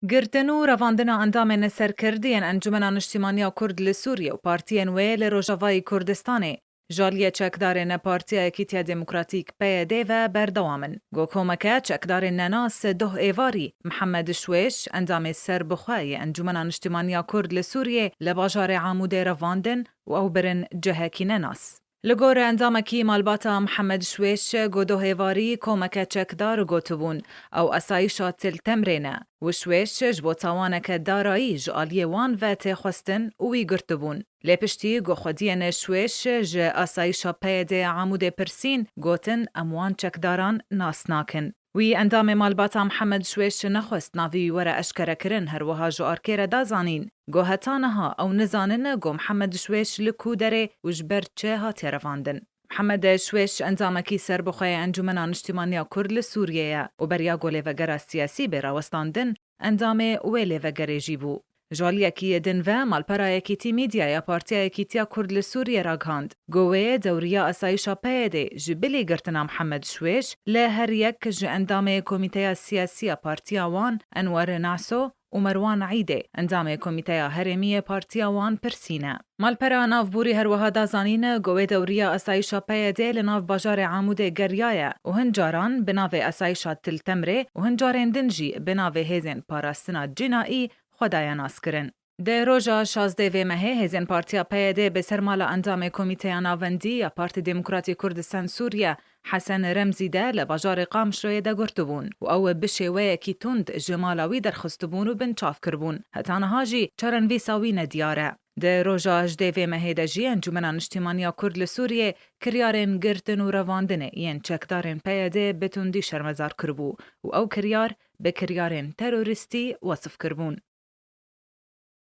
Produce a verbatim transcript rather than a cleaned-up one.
Girtin û revandina endamên neserkirdî yên Encûmena Niştîmaniya Kurd li Sûriyê û partiyên wê li Rojavayî Kurdistanê ji aliyê çekdarên Partiya Yekîtiya Demokratîk P Y D ve berdewam in. Go komeke çekdarên nenas doh êvarî Mihemed Şwêş, endamê serbixwe yê Encûmena Niştîmaniya Kurd li Sûriyê, li bajarê Amûdê revandin û ew birin cihekî nenas. Li gor endamekî malbata Mihemed Şwêş, go doh êvarî komeke çekdar gotibûn, ew asayîşa Til Temrê ne û Şwêş ji bo tawaneke darayî ji aliyê wan ve tê xwestin û wî girtibûn. Lê piştî go xwediyên Şwêş ji asayîşa P Y D Amûdê pirsîn, gotin em wan çekdaran nas nakin. Wî endamê malbata Mihemed Şwêş nexwest navê wî were eşkerekirin, her wiha ji arkê re da zanîn, go heta niha ew nizanine go Mihemed Şwêş li ku derê û ji ber çi hatiye revandin. Mihemed Şwêş endamekî serbixwe yê Encûmena Niştîmaniya Kurd li Sûriyê ye û beriya ku lêvegera siyasî bê rawestandin, endamê wê lêvegerê jî bû. Ji aliyekî din ve, Malpera Yekîtî Medya ya Partiya Yekîtiya Kurd li Sûriyê ragihand, ku wê dewriya asayîşa P Y D ji bilî girtina Mihemed Şwêş li her yek ji endamê Komîteya Siyasî ya partiya wan, Enwer Naso û Merwan Îdê, endamê Komîteya Herêmî yê partiya wan, pirsîne. Malpera Navborî her wiha da zanîne, ku wê dewriya asayîşa P Y D li nav bajarê Amûdê geriyaye û hin caran bi navê asayîşa Til Temrê û hin carên din jî bi navê Hêzên Parastina Cinaî xwe daye naskirin. Di roja şazdeh vê mehê hêzên Partiya P Y D bi sermala endamê Komîteya Navendî ya Partî Demokratî Kurdistan Sûriye Hesen Remzî de li bajarê Qamişloyê de girtibûn û ew bi şêweyekî tund ji mala wî derxistibûn û binçav kiribûn. Heta niha jî çarenivîsa wî nediyar e. Di roja hejdê vê mehê de jî Encûmena Niştîmaniya Kurd li Sûriyê kiryarên girtin û revandinê yên çekdarên P Y D bi tundî şermezar kiribû û ew kiryar bi kiryarên terorîstî wesif kiribûn.